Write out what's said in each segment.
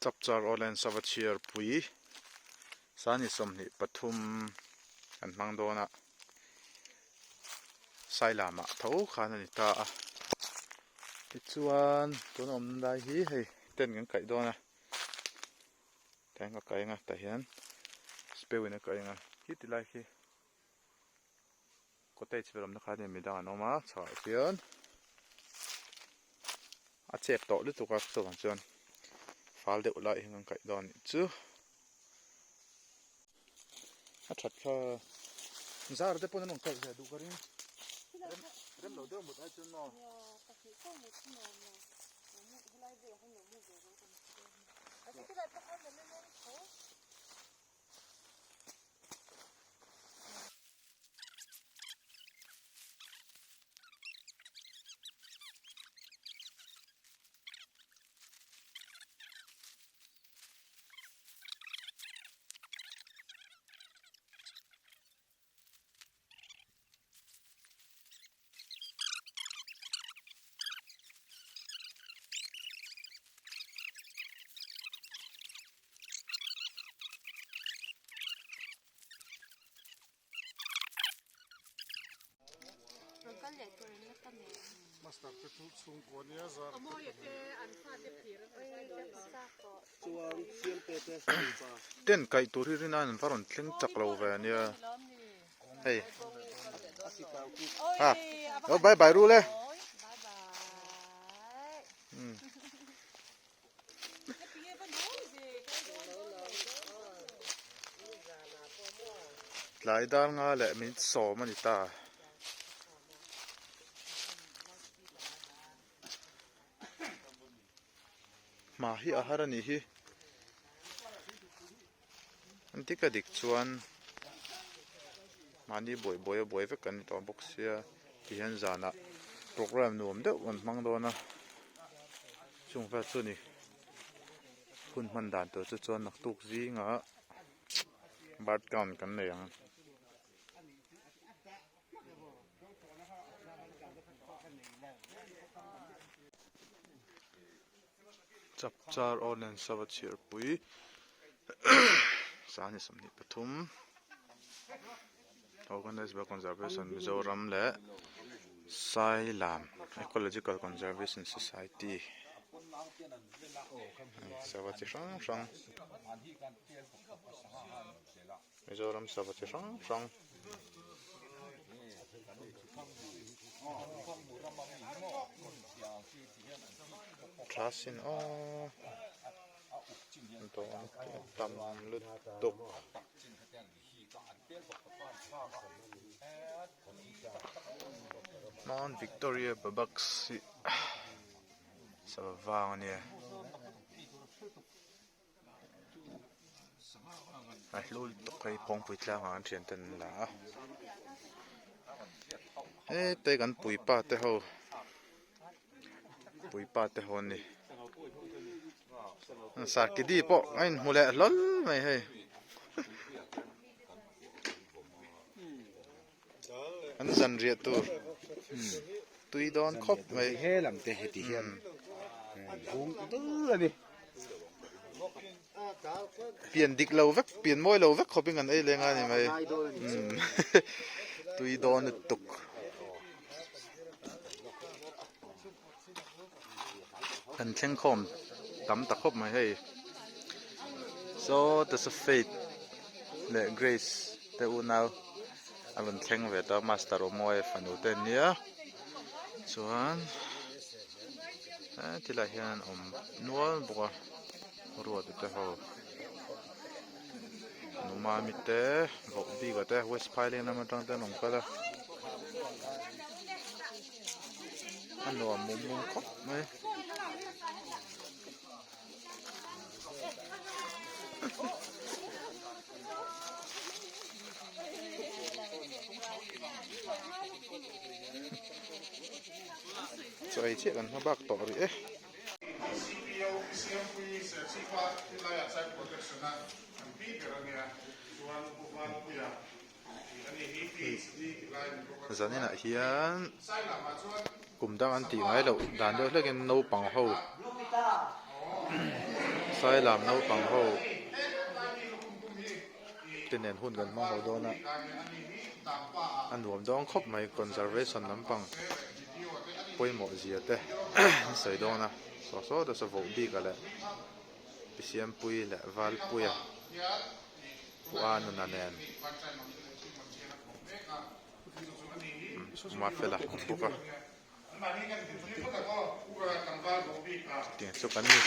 Chapchar Awllen sava chhiar pui sani 23 kan hmang dawn a Sailamah tho khan a ni ta a tichuan tuna awm lai hi hei tent kan kaih dawn a tent ka kaih ang a tah hian speu in a kaih ang a khi ti lai khi cottage vel awmna kha nia midang an awm a chhuah khian a chep tawh lutuk a chuvang chuan fal deuh lai hi kan kaih dawn anih chu a that kha zar te pawn an rawn kaih ve duh ka ring rem lo deuh mut ai chuan maw. Tent kaih tur hi rin aiin an va rawn thleng chak lo ve ania hei ha lo bye bye ru le. Tlai dar nga leh minute sawm a ni ta. Hma hi a har a nih hi. An dik a dik chuan mahni buai buai a buai vek an ni tawh bawk sia tihian zanah program nuam deuh an hmang dawn a chung vel chu ni hun hman dan tur chu chuan naktuk zingah birth count kan nei ang. Chapchar Awllen sava chhiarpui 23 Organized by Conservation Mizoram leh Sailam Ecological Conservation Society sava chi hrang hrang Mizoram sava chi hrang hrang. Tha sin aw dawn tam lutuk. Mount Victoria Babax hi sava vang a nia. A hlu lutuk hei phawngpui tlangah an thian ten an la a hete kan puipa te ho puipa te ho an ni sarkidi pawh a inhmu leh hlawl mai hei. An zan riah tur tui dawn khawp mai. He lam te heti hian bung dul a ni. Pian dik lo vek, pian mawi lo vek khawpin kan ei leng a ni mai. Tui dawn lutuk. Kan thleng khawm tam ta khawp mai hei. Saw the Faith leh Grace te unau a rawn thleng ve ta Master Awmawia fanu te an nia chuan heti lai hian an awm nual bawk a ruata te ho Numami te Vohbika te West Phaileng lam atang te an awm kal a. A nuam mum mum khawp mai. Chaw ei chiah kan hma bak tawh rih e. Zaninah hian kum dang an tih ngai loh dan deuh hlekin naupang ho Sailam naupang ho te nen hun kan hmang ho dawn a, a nuam dawn khawp mai conservation lampang pawimawh zia te an sawi dawn a, saw saw te saw voh bik ah leh Pi Siampuii leh Valpuia Pu Anuna nen Mafela awm bawk a. Chutiang chu kan ni.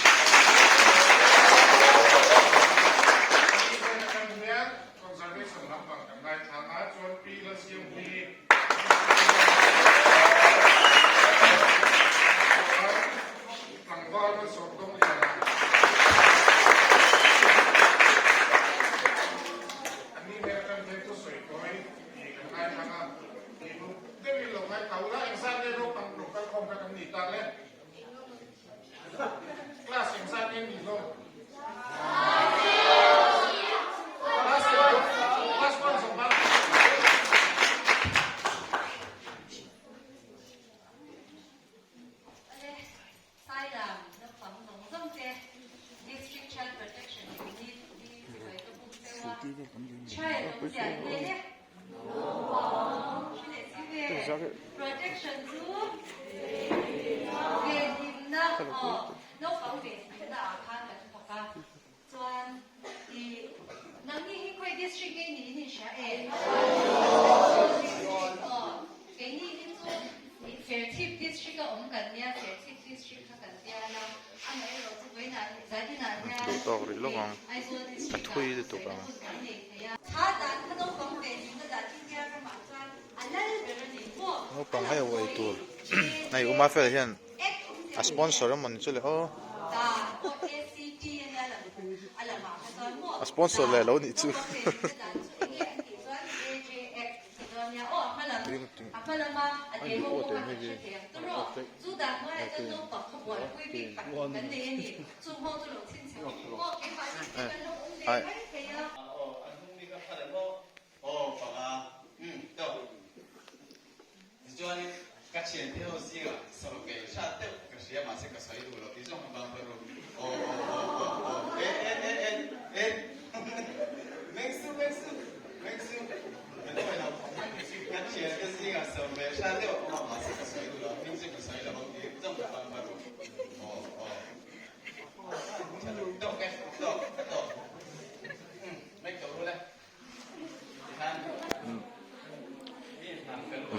Duh tawk rih lawk ang a thui lutuk ang. Naupang hei uai tur hei u Mafela hian a sponsor emaw ni chu le aw a sponsor leh lo nih chu.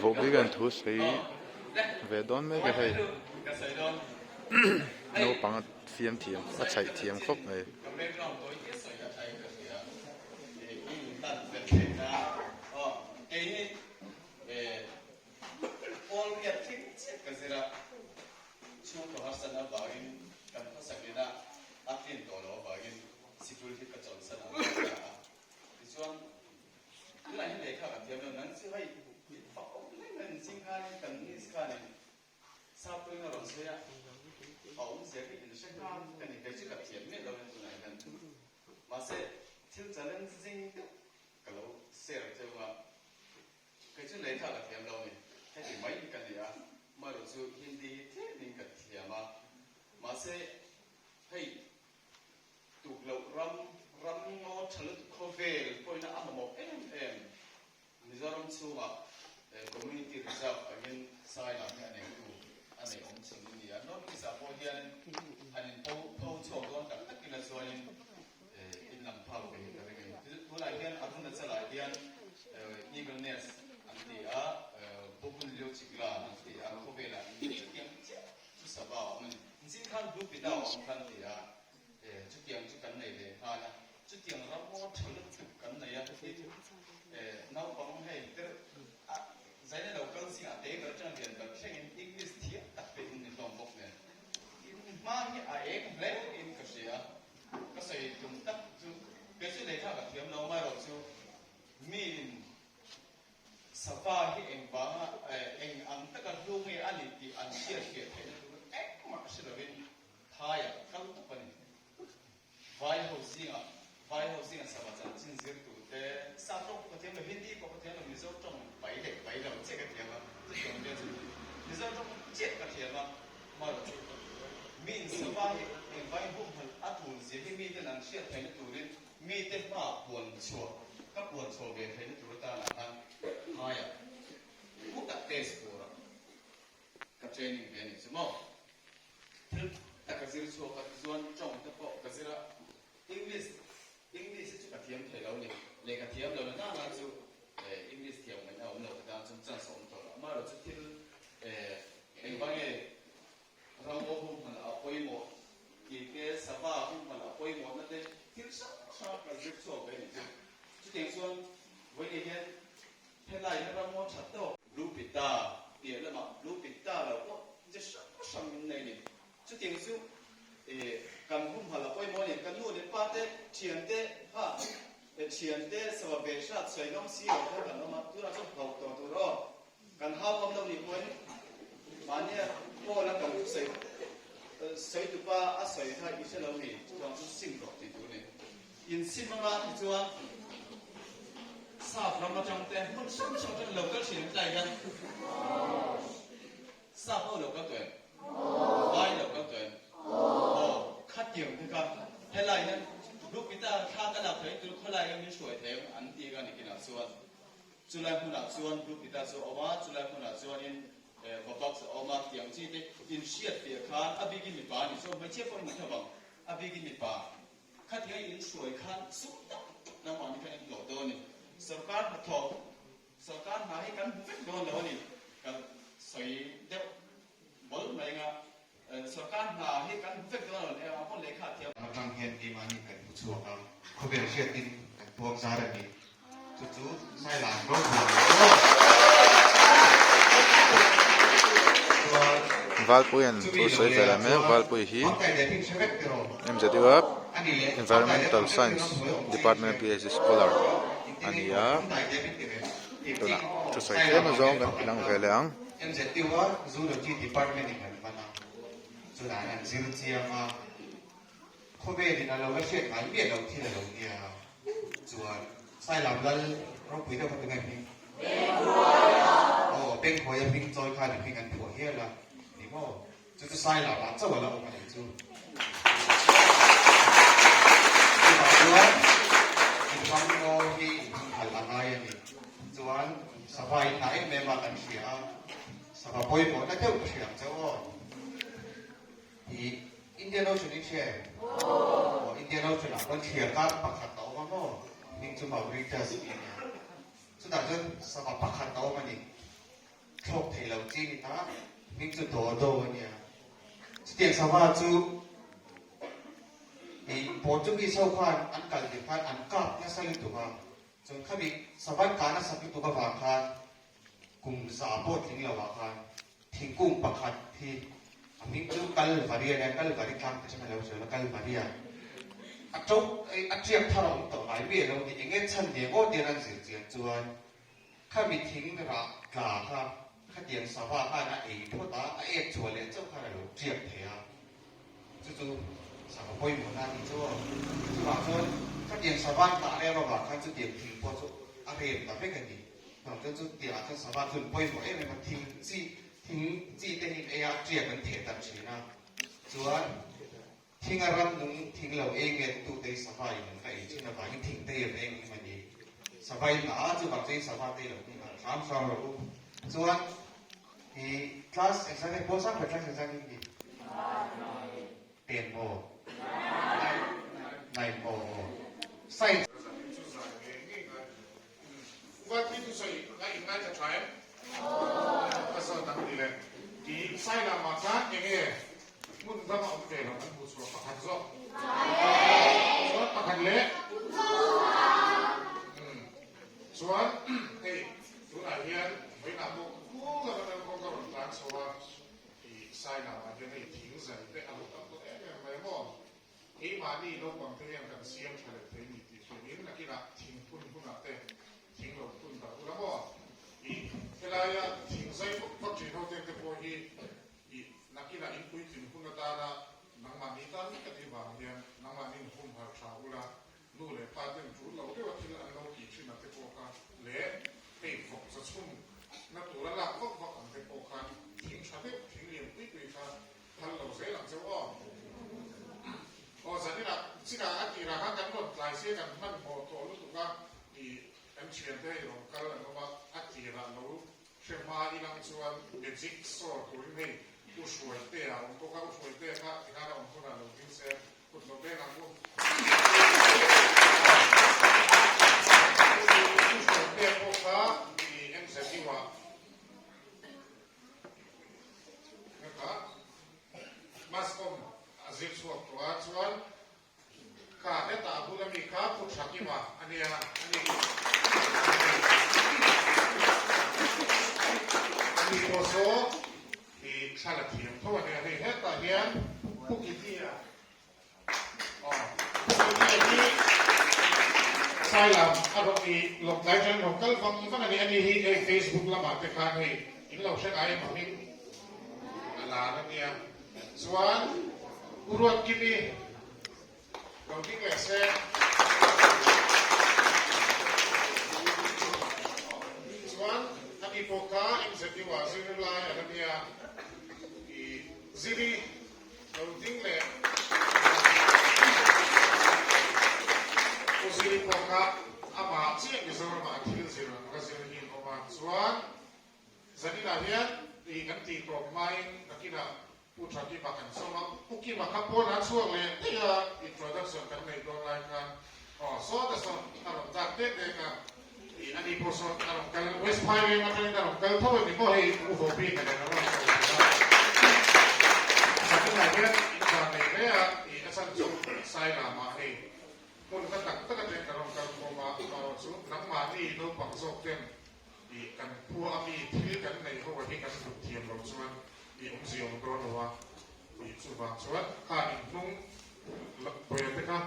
Vohbik an thu sawi ve dawn mek a hei naupang a fiam thiam a chhaih thiam khawp mai. miten an hriat theihna turin mite hmaah puan chhuah ka puan chhuah ve theihna tur atanah khan hmaiah khutah test turah ka training ve a nih chu maw. Thil tak ka zir chhuak a tichuan tawng te pawh ka zir a, English English hi chu ka thiam thei lo a ni, lehkha thiam lo na nana chu English thiam ngaihna a awm lo ka tan chuan chance a awm tawh lo. Amaherawhchu chu thil engvang nge Rambo humhalh a pawimawh tih te, sava humhalh a pawimawhna te thil hrang hrang ka zir chhuak ve a nih chu. Chutiang chuan vawiin hian helai hian ramngaw that tawk Blue Pitta piah lamah Blue Pitta lo pawh chi hrang hrang min nei a ni. Chutiang chu kan humhalh a pawimawh a ni. Kan nu leh pa te, thian te kha thian te sava ve hrat sawi ngam si lo kha kan awm a, tunah chuan hauh tawh tur aw. Kan hau ngam lo nih pawhin mahnia Paul-a kan thusawi sawitupa a sawi kha i hre lo ni, chuvang chu sim rawh tih tur a ni. In sim anga tichuan sap ram atang te hmun hrang hrang atang lo kal thin an tlai hian sap ho lo kal tawh em? Vai lo kal tawh em? Aw, khatiang te kha helai hian Lupita thla ka lak theih tur khawlai hian min hruai thei ang an ti ka ni kinah chuan Chulai hmunah chuan Lupita chu a awm a, chulai hmunah chuanin Babak a awm a, tiang chi te inhriat piah khan a bikin mipa a nih chu, hmeichhia pawh in tho vang, a bikin mipa khatiang in hruai khan sum tak tak nangmahni khan in hlawh dawn a ni. Sorkar hnathawk, sorkar hna hi kan hmu vek dawn lo a ni, ka sawi deuh bawl mai anga sorkar hna hi kan hmu vek dawn lo, eng ang pawn lehkha a thiam. Atang hian keimahni kan hmu chhuak a, khawvel hriatin kan puang zar a ni. Chu chu Sailan ropui ang chu. Chuan Valpuia'n chumi thu lo sawi leh ve ah mek chuan Valpui hi Hmangkai leh hming hre vek tiraw? MZU a A ni leh Environmental Hmangkai leh Science hming hmuai awm chi Department hre. PhD Scholar a Engtin ni nge a, Hmangkai leh hming ti ve? tunah thusawi tlem azawng kan ti lang ve leh ang. MZU a Zoology Department in an hman a, chutah an zir chiang a, khawvelin a lo la hriat ngai miah lo thil a lo nia. Chuan Sailam Lal ropui deuh kha tunge hming? Aw, Bengkhuaia hming chawi khan a hming an phuah hial a ni maw? Chu chu Sailam ah chauh a la awm a nih chu. Chuvang chuan inhmang ngaw hi inhmang khalh a ngai a ni. Chuan sava in hna em em a kan hria a, sava pawimawhna deuh ka hria ang chauh aw. Hi Indian Ocean i hria em? Aw, Indian Ocean ah pawn thliar kar pakhat a awm a maw? Hming chu Mauritius tih a nia. Chutah chuan sava pakhat a awm a ni. Thlawk thei lo chi ni ta, hming chu Dodo a nia. Chutiang sava chu i Portuguese ho khan an kal tir khan an kap nasa lutuk a, chuan khami sava an kah nasa lutuk avang khan kum za pawh tling lo ah khan Thingkung pakhat hi a hming chu Kalvari a nia, Kalvari tlang te chuan a lo sawi a, Kalvari a a to a tiak thar a awm tawh ngai miah lo ni, enge chhan ve ngawt hian an zir chian chuan khami thing rah tla kha khatiang sava khan a ei phawt a, a ek chhuah leh chauh khan a lo tiak thei a, chu chu sava pawimawhna a nih chu aw. Chuvang chuan khatiang sava an kah rem avang khan chutiang thing pawh chu a rem ta vek a ni. Hnam chuan chu tiah chuan sava chu an pawimawh em em a, thing chi thing chi te hi an ei a, tiak an theh darh thin a, chuan thing a ram nung thing lo ei nge tu te hi sava in an va ei thin avangin thing te hi an ei ngim a ni. Sava in a chuvang chuan sava te hi lo hming ang hram hram rawh u. Chuan i class engzah nge pawl sang ber class engzah nge ni? Ten maw? Nine maw? Aw. Science. Uvat hi thusawi a inngaithla tha em? Ka zawt ang ti le. Ti Sailam ah khan enge hmun dang a awm ve lo kan hmuh chhuah pakhat zawk. Chuan pakhat leh. Chuan hei tunah hian vawiinah pawh khu lama dang kawng ka rawn tlan chho a, i Sailam ah hian hei thing zai te a lo tam tawh em em mai maw? Keimahni naupangte hian kan siam tha leh thei ni tih hriain nakinah thing phun hunah te thing lo phun darh ula maw? I helaia thing zai vak vak thin ho te te pawh hi i nakinah in puitlin hun atana nangmahni tan vek a nih vang hian nangmahni in hun harh tha ula nu leh pa ten tul lo deuha thil an lo tih thin a te pawh kha leh hei vawk za chhung na tura lak vak vak ang te pawh khan thing tha deuh thing lian pui pui kha Phal lo zel ang cheu aw. Aw zaninah chinah. tlai sia kan hmanhmawh tawh lutuk a, ih kan thiante hei rawn kal an awm a, a tirah lo hre hma ilang chuan magic show turin hei U Hruaitea a awm bawk a, U Hruaitea kha tikhan a awm hunah lo ding se kut lo beng ang u. U Hruaitea pawh kha ih MZU ah Heta Mascom a zir chhuak tawh a, chuan kha hetah a bula mi kha Pu Thakima a nia, a ni a ni pawh saw i thla la thiam tho a nia, hei hetah hian Pu Kitia Sailam a rawn i lawmtlai ṭan rawn kal vang vang a ni. Ani hi hei Facebook lamah te khan hei in lo hre ngai em a hming a lar a nia. Chuan U Ruatkimi lo ding leh se. Chuan ani pawh kha MZU ah zirlai a la nia. I ziri Lo ding leh Pu Ziri pawh kha amah chiah Mizoramah a thil zir ang ka zir hi an awm a, chuan zaninah hian ih kan tih tawp hmain nakinah Pu Thakima kan sawm a, Pu Kima kha pawn a chhuak leh daih a, introduction kan neih dawn lai khan aw sawta sawn a rawn dak dek dek a, ih ani pawh sawn a rawn kal West Phai veng atangin a rawn kal tho a ni maw hei U Hawpin a nen a rawn kal thin a. Zaninah hian in van nei hle a, ih a chan chu Sailamah hei hmun hla tak tak atangin kan rawn kal khawm a, amaherawh chu nangmahni naupang zawk ten ih kan khua a mi thil kan nei ho a hi kan hlut thiam loh chuan ih awmzia awm dawn lo a, ih chuvang chuan kha inhnung bawia te kha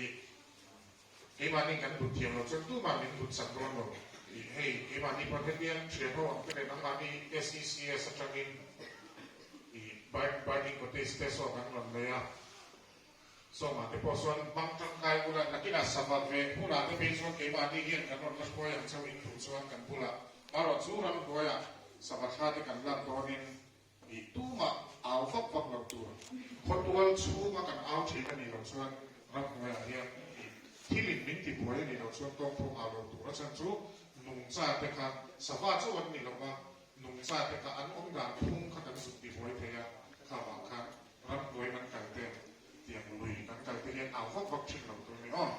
ih Keimahni kan but thiam lo chuan tumah min but sak dawn lo tih hei keimahni pawn hetiang thian ho ang te leh nangmahni SECS atangin ih birding cottage te saw kan rawn nei a, sawmah te pawh sawn hmang tangkai bula nakinah sava ve hunah te phei chuan keimahni hian kan rawn la hruai ang chauh in duh chuan kan bulah marawh chu ramhnuaiah sava thla te kan lak dawnin Ih tumah au vak vak lo tur khawtual chhunga kan au thin a nih loh chuan ramhnuaiah hian ih thilin min ti buai a nih loh chuan tawngthawng au lo tur a chhan chu nungcha te kha sava chauh an ni lo va, nungcha te kha an awm dan phung kha kan zuk ti buai thei a, kha vang khan ramhnuai kan kal te tiang lui kan kal te hian au vak vak thin lo tur a ni aw.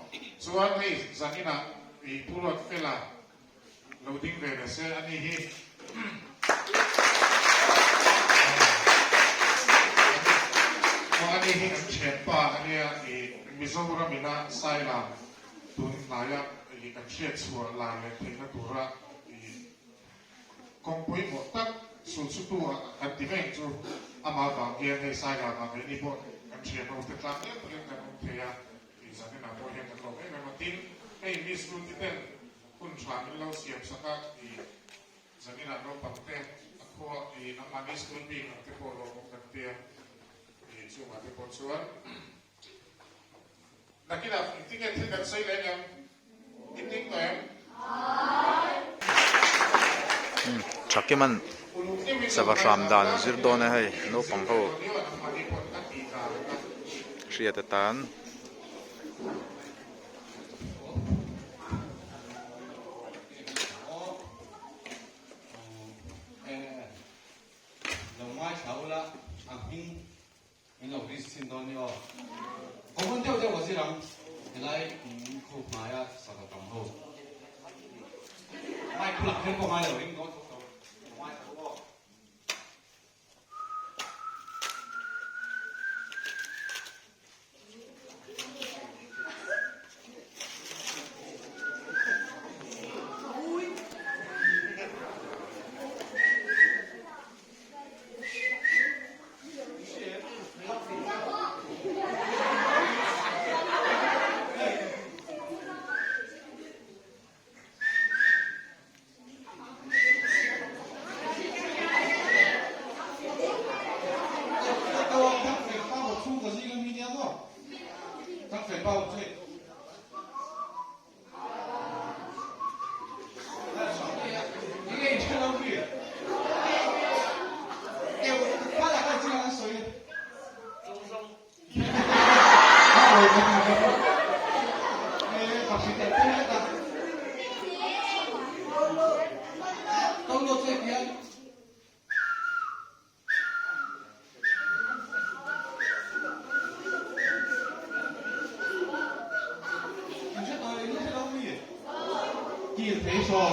Chuan hei zaninah ih Pu Ruatfela Lo ding ve ve se a ni hi. Aw a ni hi kan thianpa a nia i Mizoram ina Sailam tun hnaia i kan hriat chhuah lar leh theihna tura i kawng pawimawh tak sulsutu a kan ti veng chu amah vang hian hei Sailam ah keini pawh kan thian ho te tlang deuh takin kan awm thei a i zaninah pawh hian kan lawm em em a tin hei Miss Ruth-i ten Hun tha min lo siam sak a i zaninah naupang te a khua i nangmahni school bik ang te pawh lawmawm kan tia i chungah te pawh chuan nakinah engtin nge thil kan sawi leh em i ding tawh em? Thakiman sava hram dan zir dawn e hei naupang ho hriat atan. Lo ngaithla ula a hming min lo risk chhin dawn ni aw. Common deuh deuh a zir ang helai in khu hmaia sava tam ho. Mic plug kher pawh ngai lo ring dawn tho tho. Lo ngaithla u aw. Kil thei saw.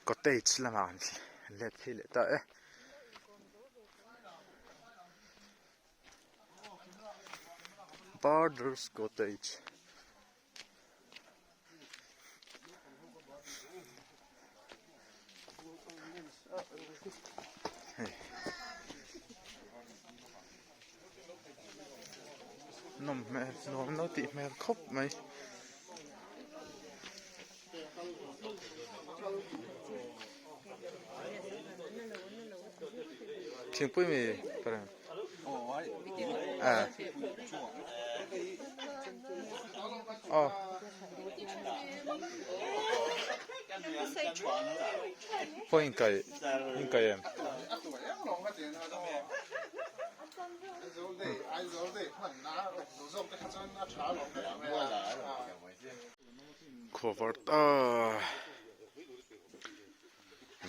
Cottage lamah an let phei leh ta e. Borders Cottage. Hei. Nawm hmel nuam lo tih hmel khawp mai. Thingpui mi pareng ah aw pawh inkai inkai em. Khawvar ta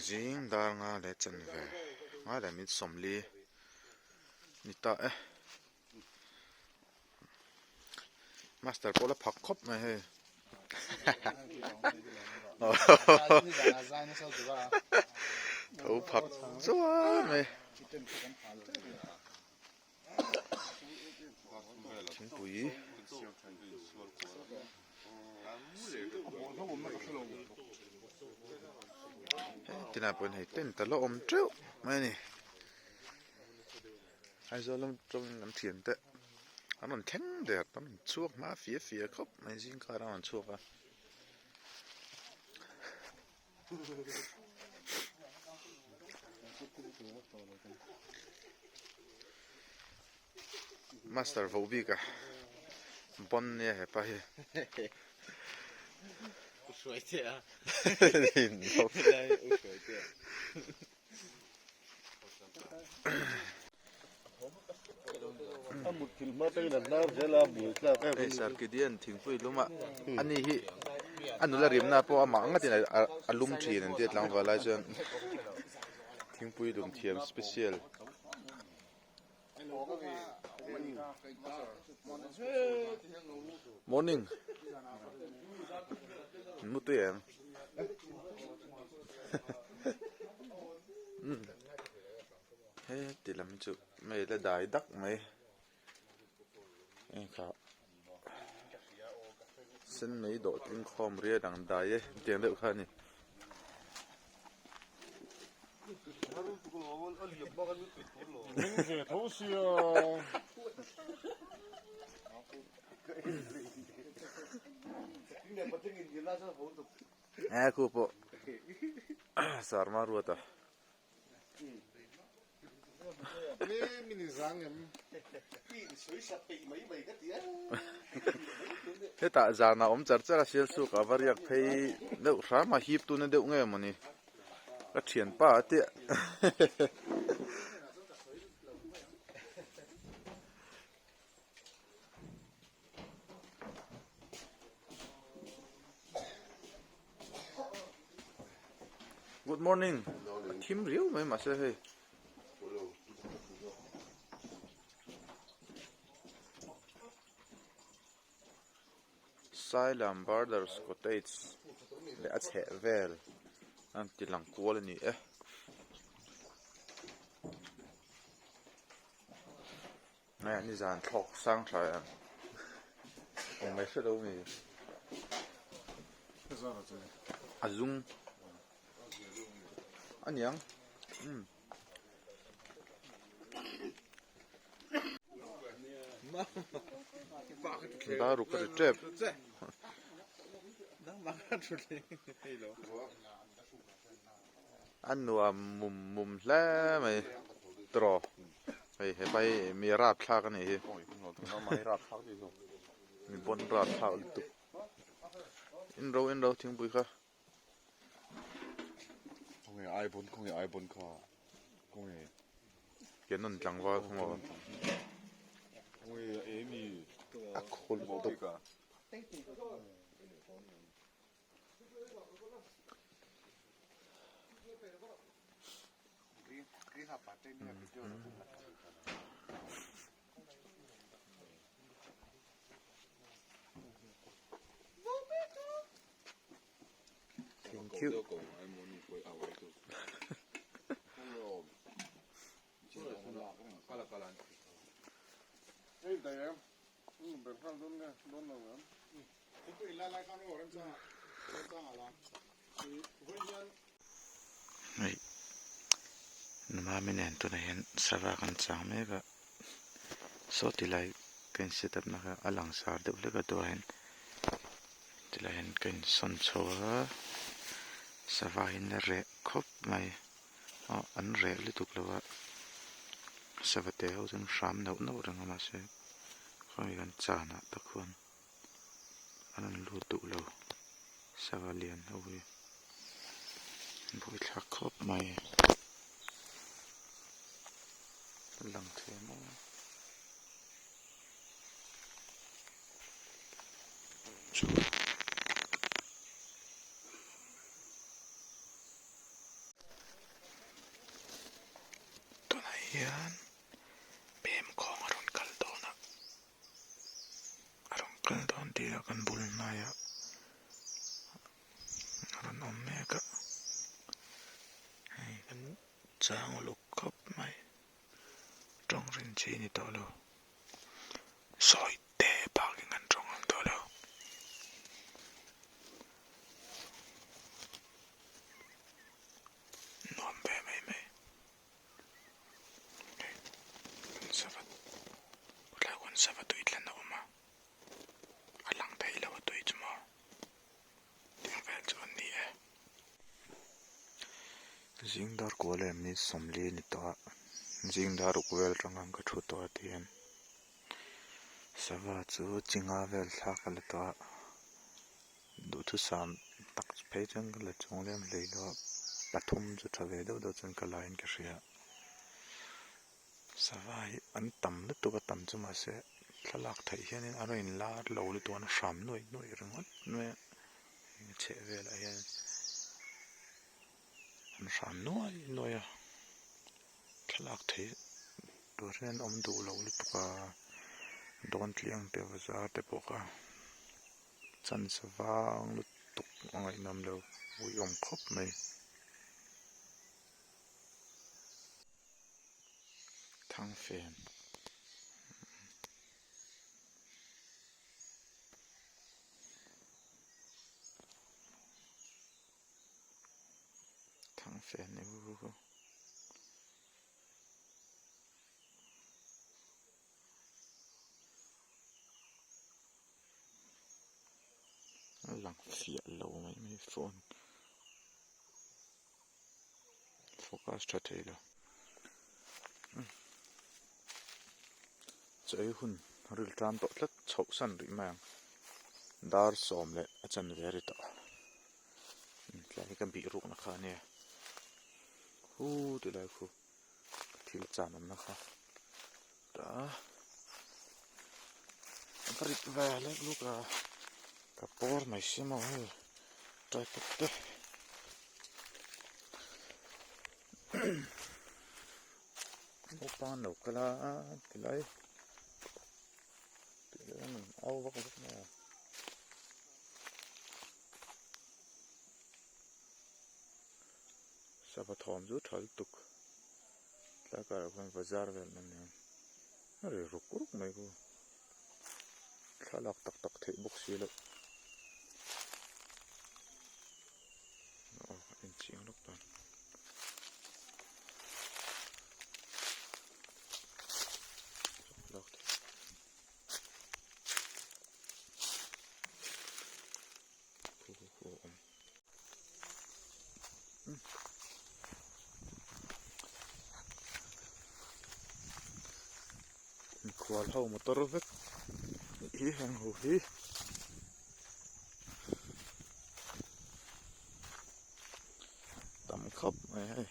zing dar nga leh chanve nga leh min sawmli ni ta e master pawh la phak khawp mai hei tho phak chuan mai. Thingpui tinah pawhin hei tent a la awm teuh mai a ni Aizawl lam atangin an thiante an rawn thleng der an rawn chhuak hma fia fia khawp mai zingkar an rawn chhuak a. Master vo bik a bon nia hepa hi. Hei Sarkidian thingpui lum a ani hi a nula rimna pawh amah ngatin a lum thin an tia tlangval lai chuan thingpui lum thiam special. Morning mutui em he ti lam chu mei la dai dak mai heng kha sen mai dawh tling khawm rial ang dai e tiang deuh kha a ni. E khu pawh sarma ruat a. Hetah zan a awm char char a Sialsuk a va riak phei deuh hram a hip tuna deuh nge mawni ka thianpa a tia. Good morning a thim riau mai mahse hei Sailam Brothers Cottage leh a chheh vel a ti lang kual a ni e. Nge nizan thlawk sang tha em eng mai hre lo mi a zung a niang umm daruk a ri tep a nuam mum mum hle mai tiraw hei hepa hi mi rapthlak a nih hi mi bawn rapthlak lutuk in ro in ro thingpui kha. Kenawn tlangval kha maw a khawl lutuk. Thank you. Hei Numami nen tunah hian sava kan chang mek a saw ti lai ka in set up na kha a langsar deuh hlek a tunah hian tilai hian ka insawn chho a sava hi an reh khawp mai aw an reh lutuk lo a sava te ho chu an hram neuh neuh reng a mahse khawngaihin kan chanah tak khuan. An rawn lut duh lo sava lian ho hi buaithlak khawp mai a lang thei maw. Tunah hian pem khawng a rawn kal dawn a. A rawn kal dawn tih ah kan bul hnaiah a rawn awm mek a hei kan chang uluk khawp mai tawng rin chi a ni tawh lo sawi te bakin kan tawng ang tawh lo. Nuam ve mai mai. Tlai khawn sava tui tlan a awm a a lang thei lo a tui chu maw tiang vel chu an ni e. Zing dar kual em ni sawmli a ni tawh a zing dar uk vel atang khan ka thu tawh a tihian sava chu chinga vel thlak a la tawh a duhthusam tak phei chuan ka la chuang lem hlei lo a pathum chu tha ve deuh deuh chuan ka laiin ka hria sava hi an tam lutuk a tam chu mahse thlalak theih hianin a rawn inlar lo lutuk a an hram nuaih nuaih ringawt mai a heng a chheh velah hian an hram nuaih nuaih a thlalak theih tur hian an awm duh lo lutuk a dawn tliang te bazar te pawh kha. Chance vang lutuk a ngaihnawm lo uiawm khawp mai. Thangfen Thangfen ni A lang fiah lo mai mai phone focus tha thei lo. Chaw ei hun ril tan tawh tlat chhoh san rih mai ang. Dar sawm leh a chanve ri tawh. Tlai hi ka bih rukna kha a nia. Huu ti lai khu ka thil chan awmna kha ta ka rit ve lek luk a ka pawr mai si maw hei tripod te naupang an lo kal a tilai tih an au vak vak mai a. Sava thawm chu tha lutuk tlai karah khuan bazar vel an awm a ri ruk ruk mai khu thlalak tak tak theih bawk si loh aw a inchhing lawk tan. Mikhual ho motor vek hi heng ho hi. Tam khawp mai hei.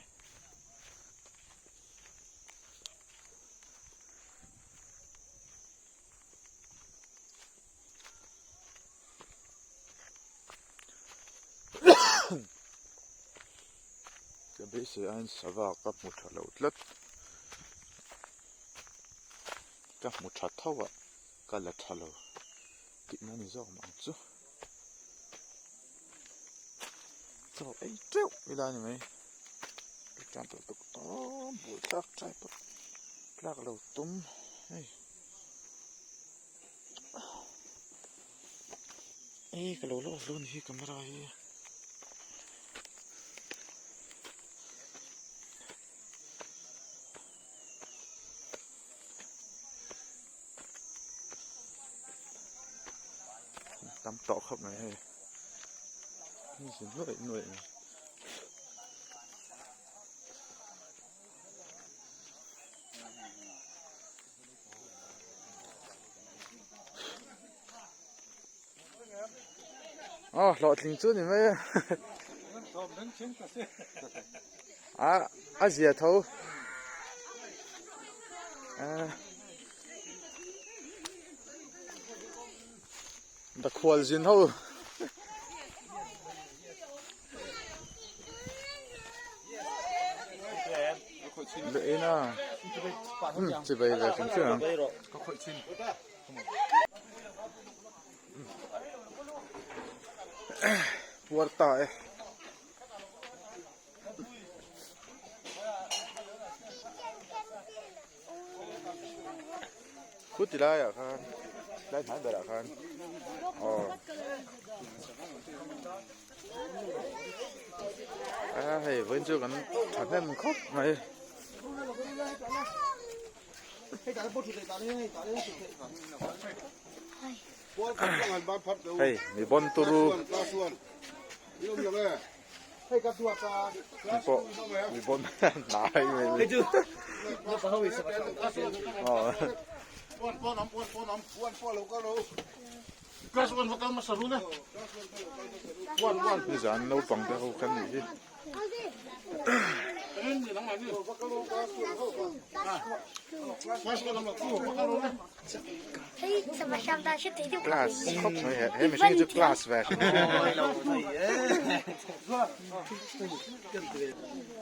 Ka beisei aiin sava ka hmu tha lo tlat ka hmu tha tho a ka la tha lo tihna ni zawk ang chu chaw ei teuh ila ni mai tan tawh tuk aw bul tlak trai pawh tlak lo tum hei. Ei ka lo la off lo ni hi camera hi. Tam tawh khawp mai hei. Nuaih nuaih mai. Aw hlawhtling chu ni mai e a a zia tho a dakhual zin ho. Leh ina chi bai ve hrim hrim ang. Puar ta e. Khu ti laiah khan lai hnai berah khan aw a hei vawiin chu kan thahnem khawp mai. Hei mi bon turu pawh mi bon hnai mai mai nizan naupang te ho khan nih hi. Class khawp mai he he mihring hi chu class ve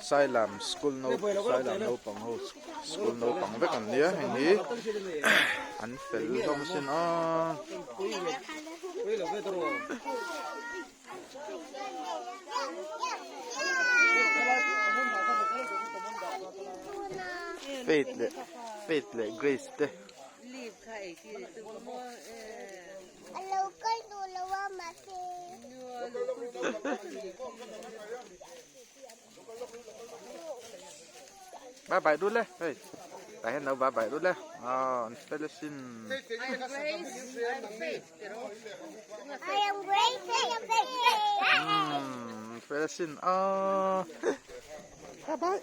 Sailam school no Sailam naupang ho school naupang vek an nia heng hi an fel hlawm asin a. Faith leh Faith leh Grace te. Bye bye đút lên hey tại hết nấu bye bye đút lên ờ fel asin. I am Grace I am Faith Fel asin aw bye bye.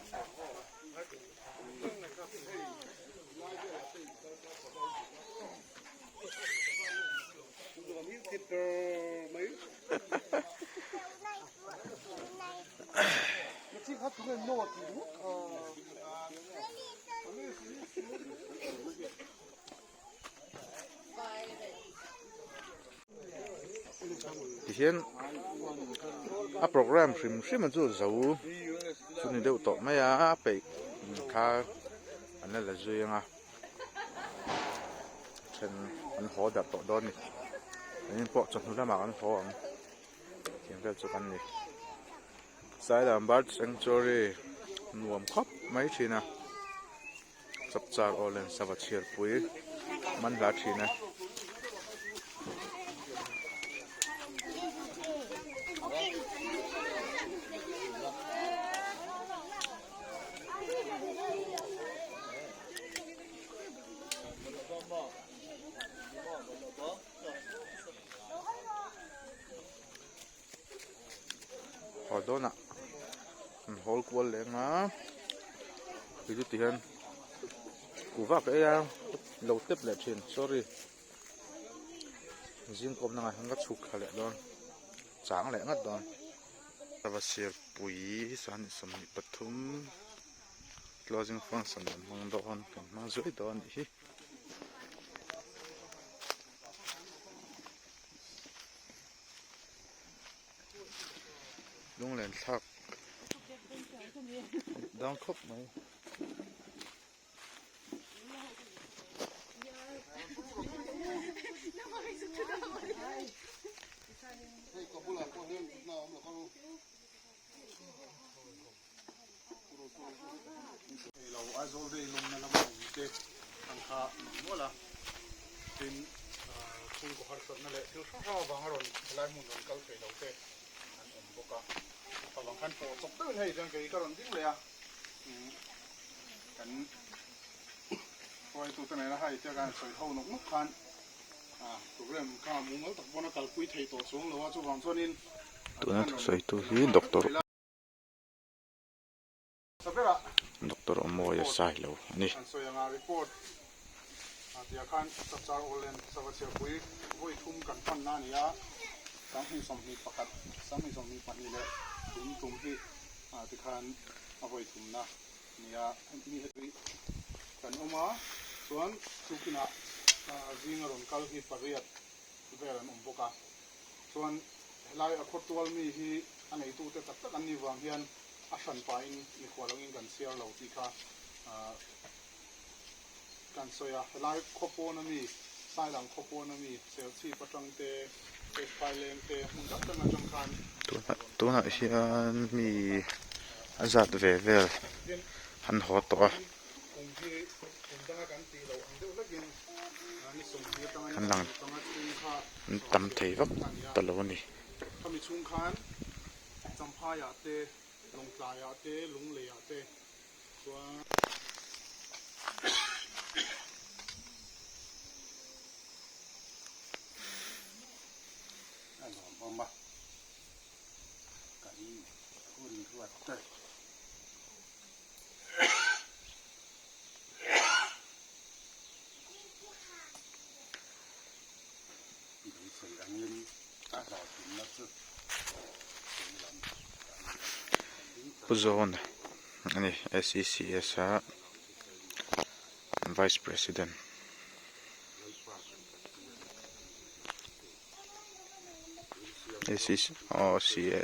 Tihian a program hrim hrim chu zo chu ni deuh tawh mai a a peih kha an la la zui ang a then an haw darh tawh dawn a ni engin pawh chawhnu lamah an haw ang tiang vel chu kan ni Sailam bird sanctuary nuam khawp mai thin a. Chapchar awllen sava chhiarpui man hla thin e. Haw dawnah an hawl kual leh ang a tui chu ti hian kuhva ka ei a lo tep leh thin sorry zing kawmna ngah hian ka chhuk thla leh dawn chang leh ngat dawn sava sirpui sahnih 23 closing function an hmang dawn kan hmang zuai dawn a nih hi. Lunglen thlak dang khawp mai. Lo Aizawl vei lawmna lama awm te ang kha mang nual a, tin chhungkaw harsatna leh thil hrang hrang avanga rawn helai hmun rawn kal thei lo te an awm bawk a. Avang khan pawh chawp deuhin hei chuan kei ka rawn ding leh a, kan hruaitute nena hei tia kan sawi ho nawk nawk khan program kha mumal tak pawn a kalpui thei tawh chuang lo a, chuvang chuanin Tuna thusawitu hi Doctor. Doctor Awmawia sai lo a ni. A hran pahin mikhual angin kan chhiar lo tih kha kan sawi a. Helai khaw pawn ami, Sailang khaw pawn ami, Serchhip atang te, Phai leng te, hmun dang dang atang khan Tunah hian mi a zat ve vel an haw tawh a. Kan lang an tam thei vak ta lo a ni. Champhaiah te, Lawngtlaiah te, Lungleiah te chuan. A lawmawm a, kan hun ruat te. Beisei angin a hlawhtlinna chu chung lam kan ding Pu Zawn a ni SECS a Vice President. SEC aw CA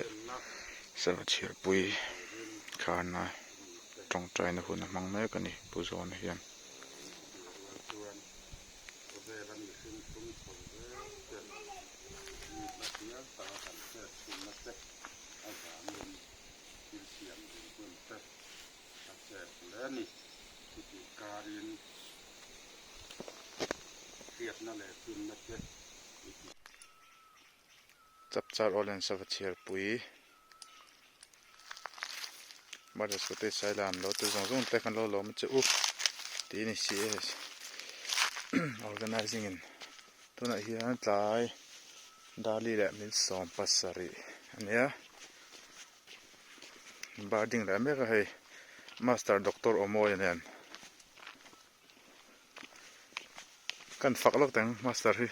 sava chhiarpui kharna tawngtaina hun a hmang mek a ni Pu Zawna hian. Khawvela mihring tum chho zel ten mitna hnial taka kan hriat chhunna te avangin thil siam ding hun te a chep hle a ni. Chutih karin hriatna leh finna te i ti. Chapchar Awllen sava chhiarpui Brothers Cottage Sailam lo te zawng zawng te khan lo lawm a che u tih a ni si e organizing in tunah hian tlai Dali leh min 17 a nia bar ding leh mek a hei Master Doctor Awmawia nen. Kan fak lawk teng master hi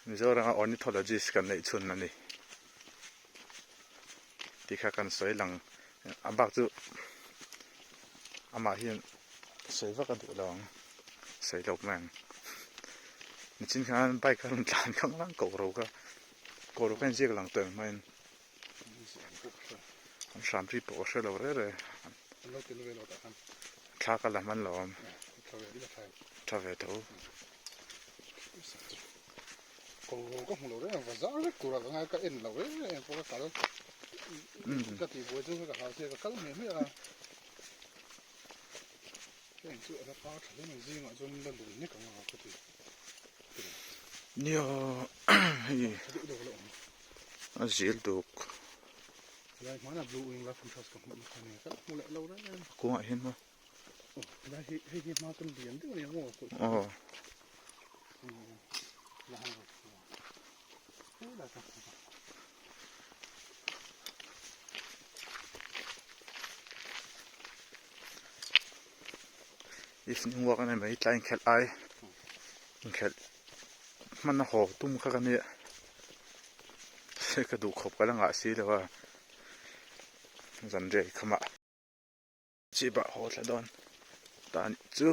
Mizoram a ornithologist kan neih chhun a ni tih kha kan sawi lang a bak chu amah hian sawi vak a duh lo ang sawi lo mai ang nichin khan bike a rawn tlan khang lang koh ro kha koh ro kha inziak lang tawh ang hmain an hram ri pawh a hre lo reng reng thla ka la hman lo awm tha ve tho nia hei a zil duk kawngah hian maw aw evening walk a ni mai tlai inkhelh ai inkhelh hman a haw tum kha ka nia ka duh khawp ka la ngah si lo a zan riah khamah chhip ah haw thla dawn ta anih chu.